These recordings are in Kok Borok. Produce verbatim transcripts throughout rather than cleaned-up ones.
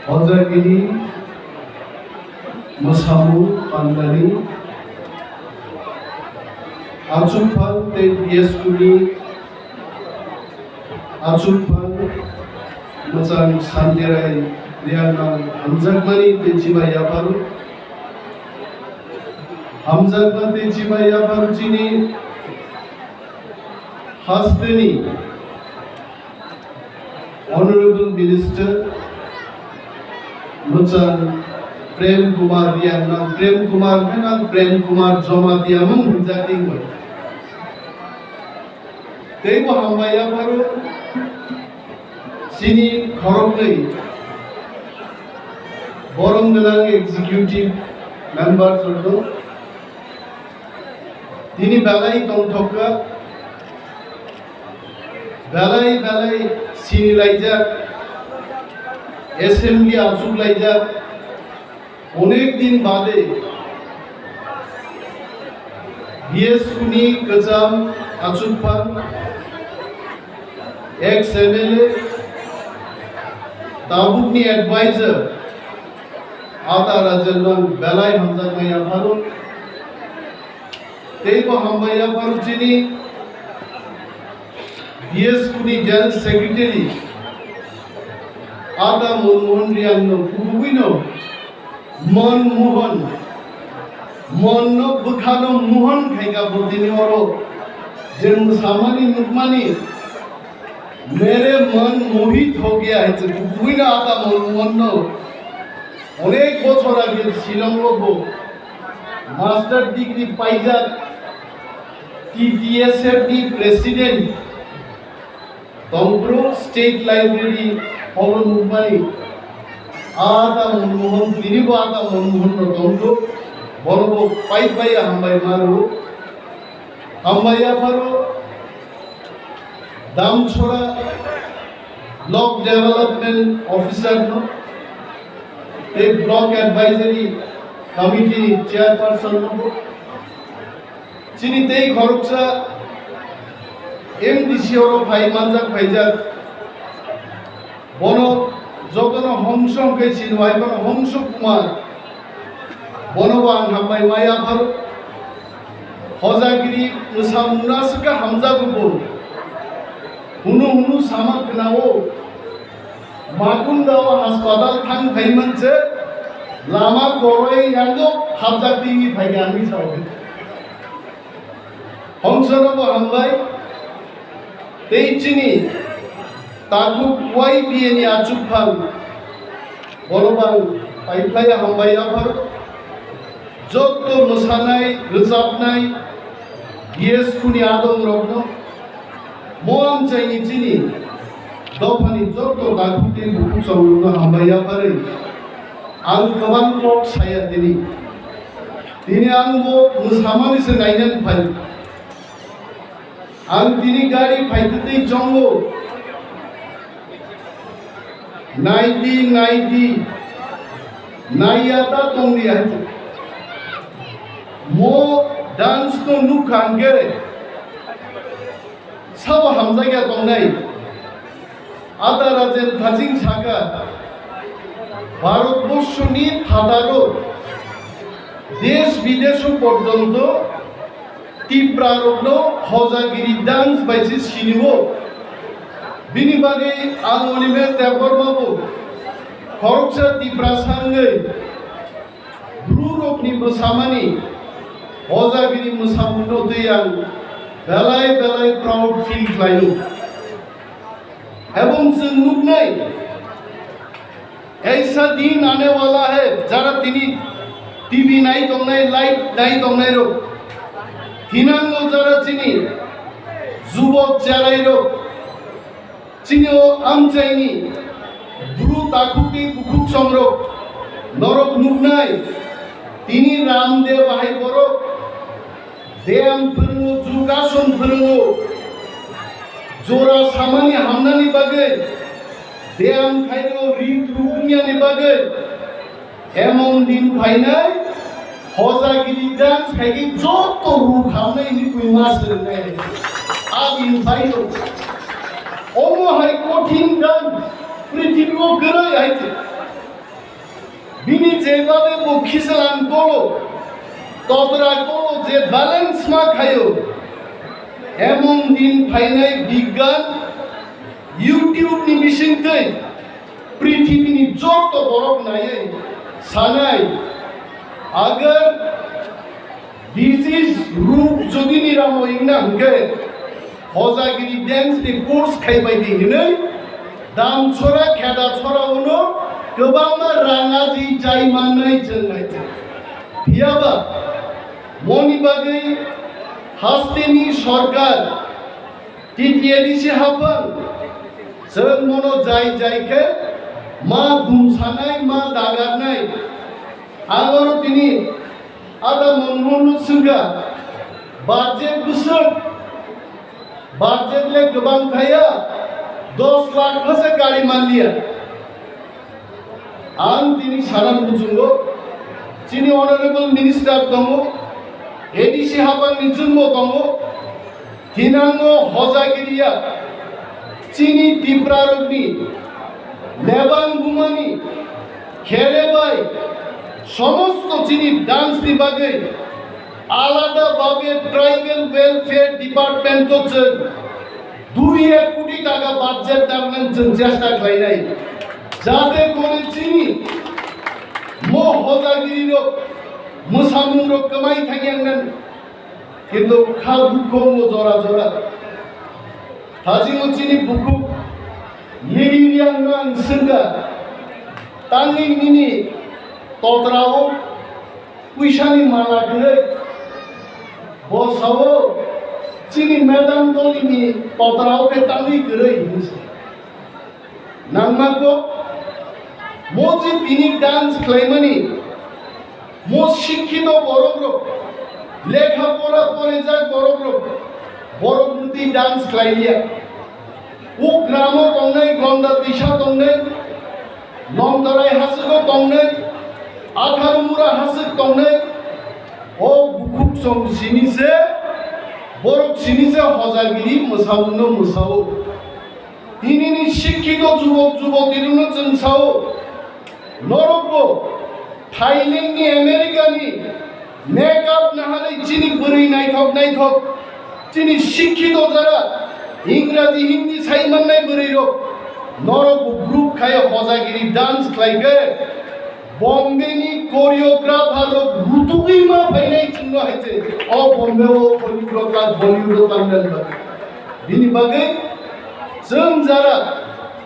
Hojagiri mwsamung pandani achukphang tei B S Q ni achukphang mwchang Santirai Riangnang hamjakmani tei chibai yapharo. Hamjakma tei chibai yapharo chini hasteni Honorable Minister mwchang Prem Kumar Riangnang, Prem Kumar hwnang Prem Kumar Jamatia mung hwnjak tingwi. Teibo hambai yapharo chini khoroknwi borom gwnang executive member joto tini belai tongthokka, belai belai sinilaijak, assembly achuklaijak, onek din bade B S Q ni kwcham achukphang ex M L A, tabukni advisor, Ata Rajendrang belai hamjaknai yapharo. Teibo hambai yapharo chini B S Q ni General Secretary Ata Manmohan Riang no kubugwino Manmohan, Mon no bwkhano Mohan khaika bo tini oro je mwsamani nukmani mere Mon mohit ho gaya hai se kubugwino Ata Manmohan no onek bochor age Shillong o bo master degree paijak, T T S F ni president tongphuru State Library holo nukmani Ata Manmohan, tinibo Ata Manmohan no tongthok, bonobo pai pai hambai maro, hambai yapharo Damchora Block Development Officer no, tei Block Advisory Committee ni Chairperson no bo, chini tei khoroksa M D C oro phai manjak phaijak, bono jotono hongso hwnkhe chini wai bono Hongso Kumar, bono bo ang hambai ma yapharo. Hojagiri mwsamungno aswk khe hamjago bo. Hunu hunu sama khwnao. Makunda o haspatal thang phai manse lama koroi yango hapjak twi phai ani sao. Hongsono bo hambai. Tei chini takhuk Y B A ni achukphang bono bang paiphlaiya hambai yapharo. Jotto mwsanai, rwchapnai, B S Q ni adongrokno, mo amchaini chini dophani jotto takhuk tei bukhuk chongrokno hambai yapharwi ang kwbang kok saya tini. Tini ang bo mwsamani se nainani phai. Ang tini gari phaitwi twi chongo. Naidi, naidi, naiya ta tongdi hai. Mo dance no nukha hwnkhe sabo hamjakya tongnai. Ada Rajen Thajing saka, Bharatborsho ni phataro, desh bidesho porjonto Tipra rokno Hojagiri dance bai se sinio. Bini bagwi ang Animesh Debbarma bo khoroksa Tiprasa wngwi Bru rokni mwsamani Hojagiri mwsamungno twi ang belai belai proud feel khlaio. Ebong chwng nuknai, aisa din aane wala hai, jara tini T V nai tongnai, live nai tongnai rok, thinango jara chini jubok cherai rok, chini o amchaini bru takhuk tei bukhuk chongrok norok nuknai, tini Ramdev hai borok Beyam phwrwngo, jogason phwrwngo. Jora samani hamnani bagwi, beyam khaino ri tru wngya ni bagwi. Emon din phainai, Hojagiri dance khaikhe joto ruk hamnai ni twi ma swrwngnai. A din phaino. Omo hai kothin dance, prithibi o kwrwi hai se. Bini jebabe bo khisalang kolo, totra kolo je balance ma khayo, emon din phainai bigyan YouTube ni bisingtwi prithibini joto borok naiwi sanai, agar disease ruk jodi niramo wngna hwnkhe, hojagiri dance ni course khaibai di hinwi dam chora kheda chora uno kwbangma rang aji chai mannai chwng naijak. Phiyaba moni bagwi hasteni sorkar T T A D C haphang chwng mono jai jai khe ma dumsanai ma dagarnai. Ang oro tini Ada Manmohan no swngkha, budget bwswk, budget le kwbang thaya, dos lakh pha se gari manliya. Ang tini sana muchungo, chini honorable minister tongo, A D C haphang ni chwngbo tongo, Thinango hojagiriya chini Tiprarokni lebang bumani khere bai somosto chini dance ni bagwi alada babe Tribal Welfare Department o chwng dui ek koti taka budget daknani chwng chesta khlainai, jate kore chini mo hojagiri rok mwsamung rok kwmai thangya wngnani. Kintu kha dukho wngo jora jora. Thajingo chini bukhuk Lily Liang no ang swngkha, tangwi nini totrao puisani mala kwrwi, bo sao chini madam dolini totrao khe tangwi kwrwi hinwi sa. Nangma kok, mo je tini dance khlaimani, mo sikhito borok rok, lekha pora porijak borok rok, borok mwtwi dance khlai liya. O gramo tongnai, Gonda Tisa tongnai, Nongtarai haswgo tongnai, Atharumura haswk tongnai, o bukhuk song sini se, borok sini se hojagiri mwsamungno mwsao. Tinini sikhito jubok jubotirokno chwng sao, norokbo Thailandni, Americani makeup naharwi chini bwrwi naithok naithok, chini sikhito jara Ingraji Hindi sai mannai bwrwirok, norokbo group khai hojagiri dance khlaikhe, Bombay ni choreographer rok rutugwi ma phainai chwngno hai se. O Bombay o Hollywood o tang, Bollywood o tang dan bagwi. Bini bagwi chwng jara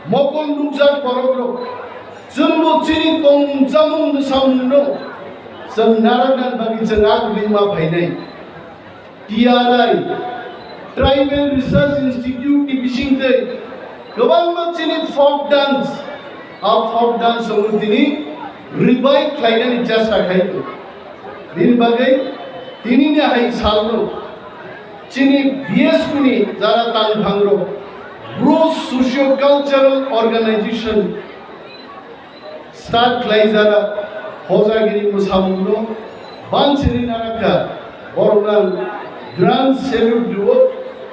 mokol nukjak borok rok, chwngbo chini tongmung chamung mwsamung no chwng narak dan bagwi chwng agwi ma phainai. T R I, Tribal Research Institute ni bisingtwi kwbangma chini folk dance, a folk dance rokno tini revive khlainani chesta khai tongo. Bini bagwi tinini hai salno chini B S Q ni jara tangphangrok, Bru Socio Cultural Organization, start khlai jara hojagiri mwsamungno bansiri narakha, borokno ang grand salute rwo,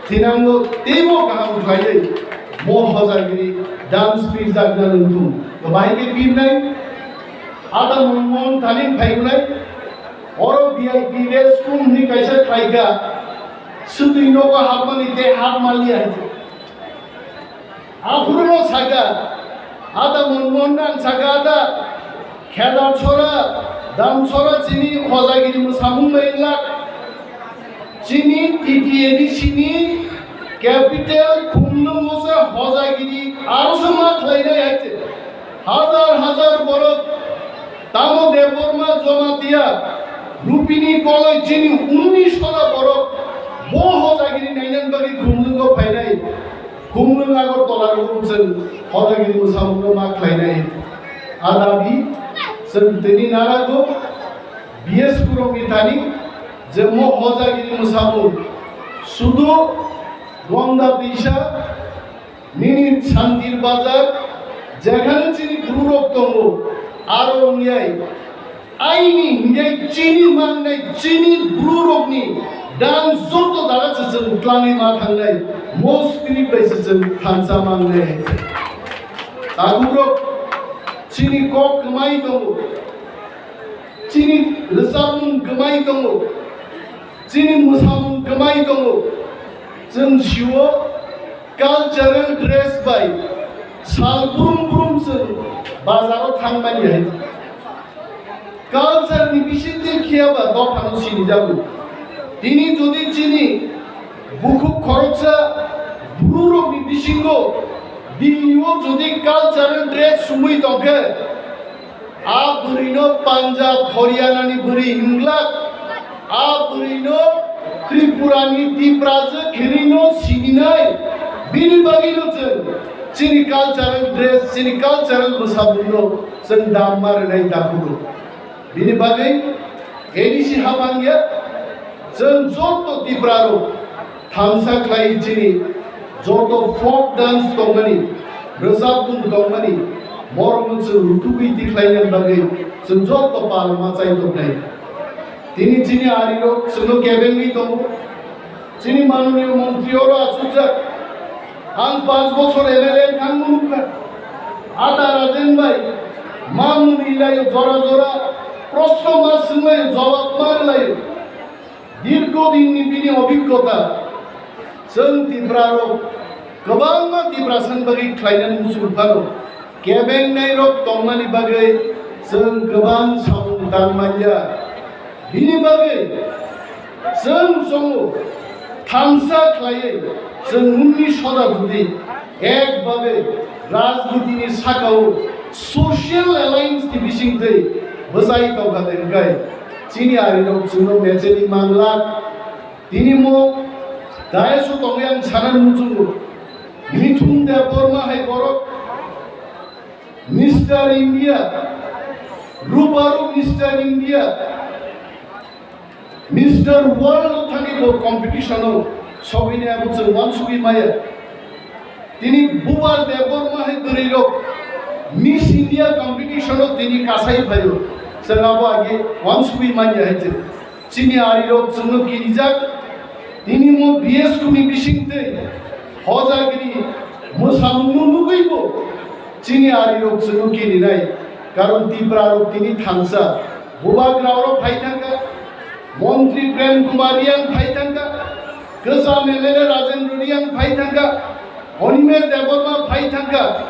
thinango teibo kaham khlaiwi mo hojagiri dance pirjakna nungthung. Bahai khe pirnai, Ada Manmohan thani phaigunai, oro V I P rest room hwnwi kaisa khlaikha, swtwi nogo hapmani tei hapmaliya hai. Aphuru no saka, ada Manmohan ang saka ada, kheda chora, dam chora chini hojagiri mwsamung bai wngla. Chini T T A D C ni capital Khumlwngo se hojagiri aro se ma khlainai hai se. Hajar hajar borok tamo Debbarma Jamatia Rupini Koloi chini unnish hora borok bo hojagiri nainan bagwi Khumlwngo phainai. Khumlwng Agartala rok chwng hojagiri mwsamungno ma khlainai. A dabi chwng tini narago B S Q rokni thani je mo hojagiri mwsamung sudu Gongda Tisa nini Santir Bazar jekhane chini bru rok tongo aro wngyai Aini hingke chini mangnai, chini bru rokni dan joto jaga se chwng twlangwi ma thangnai, mo spirit bai se chwng thansa mangnai. Takhuk rok chini kok kwmai tongo, Chini rwchapmung kwmai tongo, chini mwsamung kwmai tongo. Chwng sio cultural dress bai sal brum brum chwng bazaro thangmani hai. Culture ni bisingtwi khiyaba dophano sinijago. Tini jodi chini bukhuk khoroksa bwrwirokni bisingo Delhi o jodi cultural dress sumui tongkhe, a bwrwino Punjab, Haryana ni bwrwi hinglak, a bwrwino Tripura ni Tiprajwk hinwino sininai, bini bagwino chwng chini cultural dress, chini cultural mwsamungno chwng damma rwnai dakugo. Bini bagwi A D C habang ya, chwng joto Tipra rok thansa khlai chini joto folk dance tongmani, rwchapmung tongmani, borokno chwng rutugwi tikhlaina bagwi chwng joto pal ma chai tongnai. Tini chini arirok chwngno kebengwi tongo. Chini manoniyo montri oro achukjak. Ang panch bochor M L A wngkha, ang nukha. Ata Rajen bai, ma mwnwi laio, jora jora proshno ma swnglaio, jawab ma rwlaio. Dirgho dinni bini obhiggota. Chwng Tiprarok kwbangma Tiprasani bagwi khlainani muchung phano. Kebengnai rok tongmani bagwi chwng kwbang samung tang manya. Bini bagwi chwng chongo thansa khlaiwi chwng nungni soda jodi ek bagwi rajnitini sakao social alliance ni bisingtwi bwchai tongkha de hwnkhe chini arirok chwngno mecheli manglak. Tini mo dais o tongwi ang sana muchungo. Mithun Debbarma hai borok Mister India, Ruparu Mister India, Mister World thani bo competition o sogwini abo chwng wansugwi maya. Tini Bubar Debbarma hai bwrwi rok Miss India competition o tini kasai phaio. Chwng abo age wansugwi manya hai chwng. Chini arirok chwngno kirijak. Tini mo B S Q ni bisingtwi hojagiri mwsamungno nugwibo chini arirok chwngno kirinai. Karon Tipra rok tini thansa. Bubagra rok phai thangkha. Montri Prem Kumar Reang phai thangkha. Kwcham M L A Rajendra Reang phai thangkha. Animesh Debbarma phai thangkha.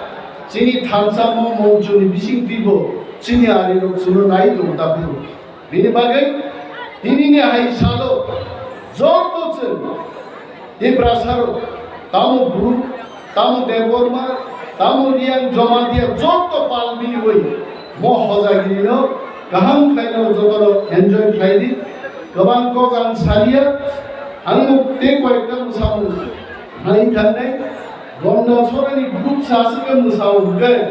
Chini thansa mo monchoni bisingtwibo chini arirok chwngno nai tongo daphuru. Bini bagwi tinini hai salo joto chwng Tiprasarok, tamo Bru, tamo Debbarma, tamo Reang, Jamatia joto pal miliwi mo hojagirino kaham khlaino jotono enjoy khlai di. Kwbang kok ang salia, ang bo tei koyekta mwsamung hai thangnai, Gonda Sorani group sa aswk mwsamung hwnkhe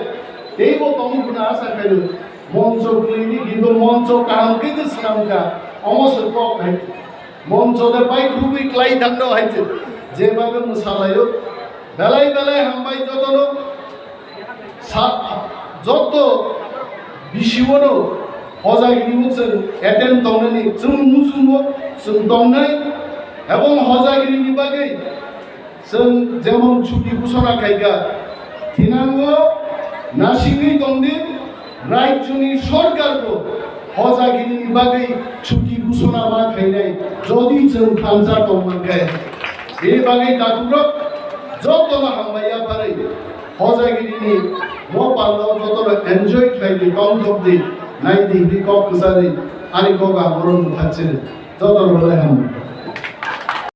teibo tongwi phano asa khaio. Moncho kwlwini hinwi moncho kaham khe twi swnamkha, omo se kok hai. Moncho de pai khubui klai thangno hai se, jeba be mwsalaio. Belai belai hambai jotono, sa-, joto bisiwono hojagiri chwng attend tongnani chwng muchungo chwng tongnai, ebong hojagirini bagwi chwng jemon chuti ghosona khaikha, thinango nasingwi tongdi, rajyoni sorkarbo hojagirini bagwi chuti ghosona ma khainai, jodi chwng thansa tongmankhe. Bini bagwi takhuk rok jotono hambai yapharwi hojagirini mo palo jotono enjoy khlaidi, tongthokdi, naidi hinwi kok kwcharwi ani kok ang oro mwthakchini. Jotono belai hambai.